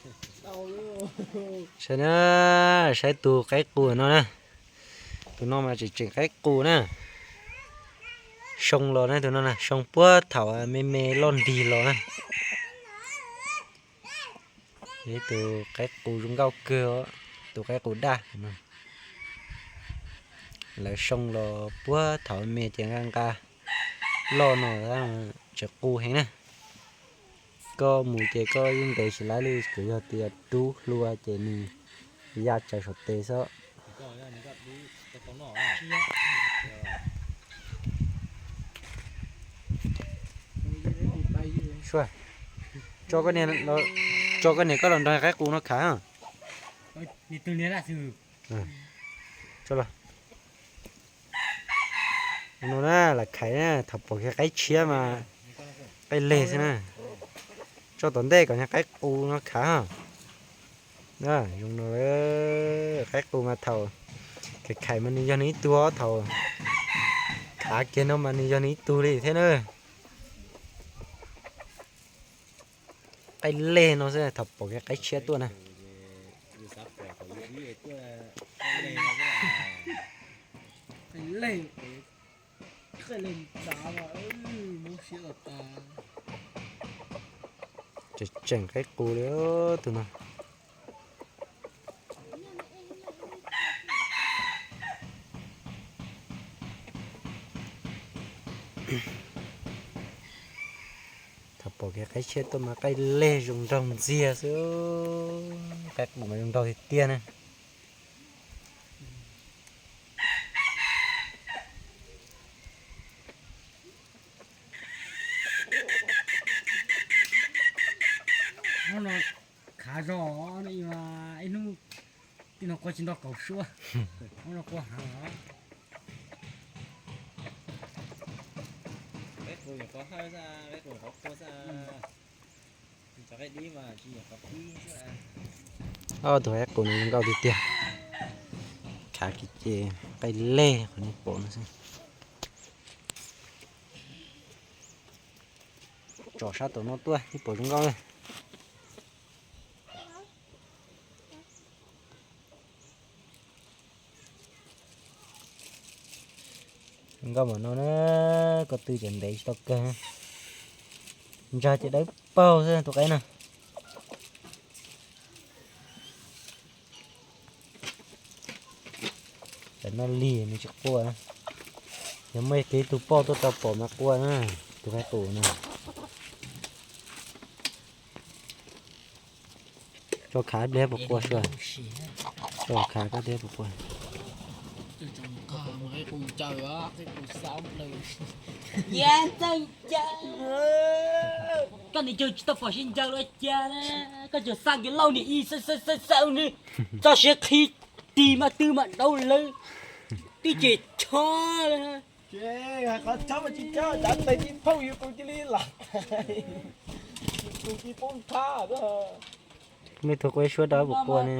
Saib na, saib tus qaib qus no na. Tus no mas tseem tseem qaib qus na. Soo los na, tus no na, soo puag thaum me me loj nrig los na. Ib tus qaib qus zoo nkauj kawg os, tus qaib qus daj no. Lawv soo los puag thaum me ces nqa nqa loj no tseem qus heev na. Koj mus ces koj yeej ntev tsis laib li, tsuas yog tias rub hlua ces nws ya tsawv saum tes xwb. Tso koj niam, tso koj niam koj los nrog qaib qus no khav. No na, lam khaiv na, thaum pom kiag qaib tshiab mas qaib leg xwb na. Tso tom ntej kom niag qaib qus no khav. Zoo no, qaib qus mas thaum khaiv khaiv mas nws yog nws ib tug, thaum khav kiag no mas nws yog nws ib tug li thiab na. Qaib leg no xwb, thaum pom kiag qaib tshiab tuaj na. Tseem tseem qaib qus li tus no. Thaum pom kiag qaib tshiab tuaj mas qaib leg zoo nraug ntxiag xwb. Qaib qus mas zoo nraug tiag tiag na. Hnub no khav zog, ib hnub tij no qua tsis nto kaum suab, hnub no qua heev os. Ob tug qaib qus no zoo nkauj tiag tiag. Khav kiag ces qaib leg qhov nej pom no xwb. Tsom sab tom no tuaj ib pom zoo nkauj na. Nkauj npaum no na, ko tw ces ntev tsis tau kawg. Ntsag ces dawb paug xwb tus qaib no. Tam no lig nws tsis qua. Yog muaj ib tug poj tuaj tau pom mas qua na, tus qaib qus no. Tso khav ib pliag puas qua sua. Tso khav kab ib pliag puas qua. Koj niam caw tsis tau pom sib ncaws los cas na, koj caw xa kiag lauj niam ib xaw xaw xaw xaw ni, txoj siav qhi tig mas twg mas daub lawv, twb cem chob li. Qhov chob mas tsis chob, cav tes tib phooj yus tus cia li lam tus cia poob thab. Nej tug qua suab dawb puas qua ne?